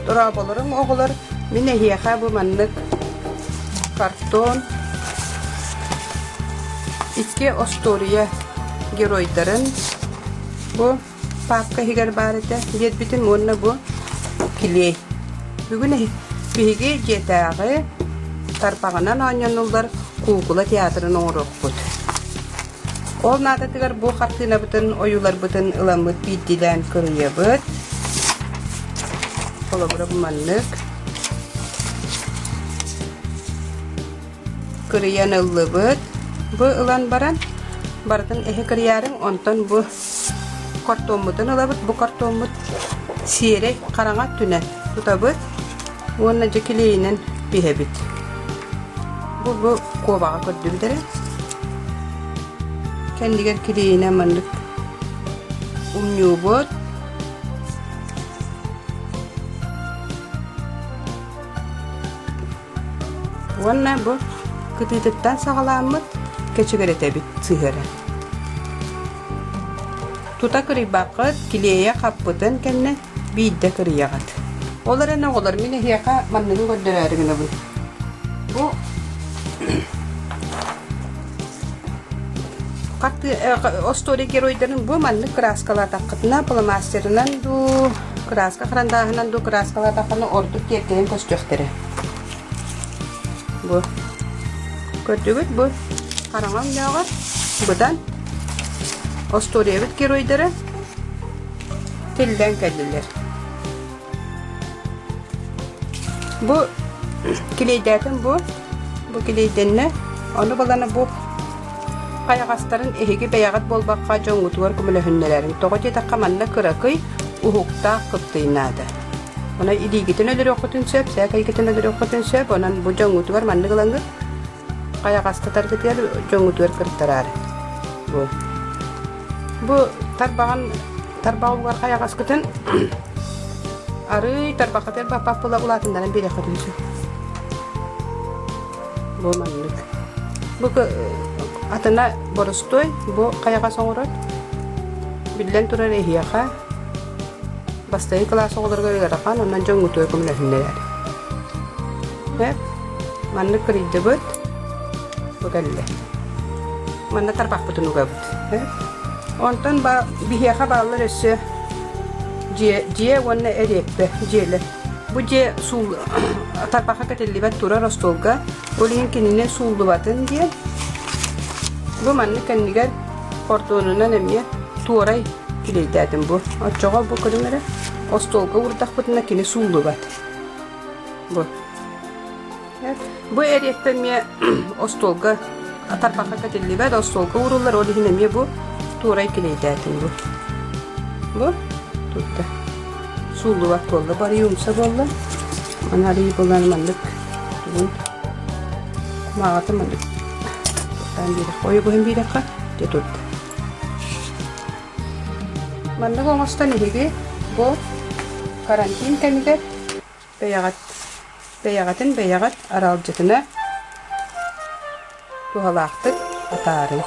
Дорооболоруҥ, оҕолор! Мин эһиэхэ бу маннык картон икки остуоруйа геройдарын бу паапка иһигэр баар этэ биэрбитим уонна бу килиэй. Бүгүн биһиги дьиэтээҕи тарбаҕынан оонньонуллар куукула театрын оҥоруохпут. Ол наадатыгар бу хартыынабытын, ойууларбытын ыламмыт биирдиилээн кырыйабыт. Холобура бу маннык. Кырыйан ыллыбыт. Бу ылан баран барытын эһи кырыйаарыҥ, онтон бу картоммутун ылабыт. Бу картоммут сиэрэй хараҥа өттүнэн тутабыт уонна дьэ килиэйинэн биһэбит. Бу бу куобаҕа көрдүбүт эрэ. Кэннигэр килиэйинэн маннык умньуубут. Уонна бу кытыытыттан саҕалааммыт кэчигирэтэбит сыһыары. Тута кырыйбаккыт, килиэйэ хаппытын кэннэ биирдэ кырыйаҕыт. Ол эрэн оҕолор мин эһиэхэ манныгы көрдөрөөрү гынабын. Бу остуоруйа геройдарын бу маннык кырааскалаатаххытына фломастерынан дуу, кырааска харандааһынан дуу кырааскалаатаххына ордук киэркэйэн көстүөхтэрэ. Бу көрдүгүт бу хараҥа өҥнөөҕөр быдан остуоруйабыт геройдара тиллэн кэллилэр. Бу килиэйдээтим бу, бу килиэйдэннэ. Ону балана бу хайаҕастарын эһиги бэйэҕит буолбакка дьоҥҥутугар көмөлөһүннэрэриҥ. Тоҕо диэтэххэ манна кыракый уһуктаах кыптый наада. Онон илиигитин өлөрүөххүтүн сөп, сээкэйгитин өлөрүөххүтүн сөп. Онон бу дьоҥҥутугар маннык ылаҥҥыт хайаҕастатаргытыгар дьоҥҥутугар кыртараары. Бу. Бу тарбаҕын тарбах угар хайаҕаскытын арыый тарбаххытыгар баппат була улаатыннаран биэриэххитин сөп. Бу маннык. Бу атына боростуой, бу хайаҕас оҥорор. Биллэн турар эһиэхэ бастакы кылаас оҕолоругар ыарахан, онон дьоҥҥутугар көмөлөһүннэрэр. Маннык кырыйдыбыт. Бу кэллэ. Манна тарбахпытын угабыт. Онтон биһиэхэ бааллар өссө дьиэ, дьиэ уонна эриэппэ дьиэлэр. Бу дьиэ суул тарбахха кэтиллибэт турар остуолга, ол иһин кинини сууллубатын диэн бу маннык кэннигэр хордуонунан эмиэ туорай килиэйдээтим бу. Оччоҕо бу көрүҥ эрэ остуолга уурдахпытына кини сууллубат. Бу. Бу эриэппэ эмиэ остуолга тарбахха кэтиллибэт, остуолга ууруллар, ол иһин эмиэ бу туорай килиэйдээтим бу. Бу тутта. Сууллубат буолла, барыы умса буолла. Аны арыый буолан маннык тугун кумааҕытын маннык туттаан биэрэххэ, ойугуһун биэрэххэ дьэ турда. Маннык оҥостон эһиги бу карантин кэмигэр Бэйэҕит бэйэҕитин бэйэҕит аралдьытына туһалаахтык атаарыҥ.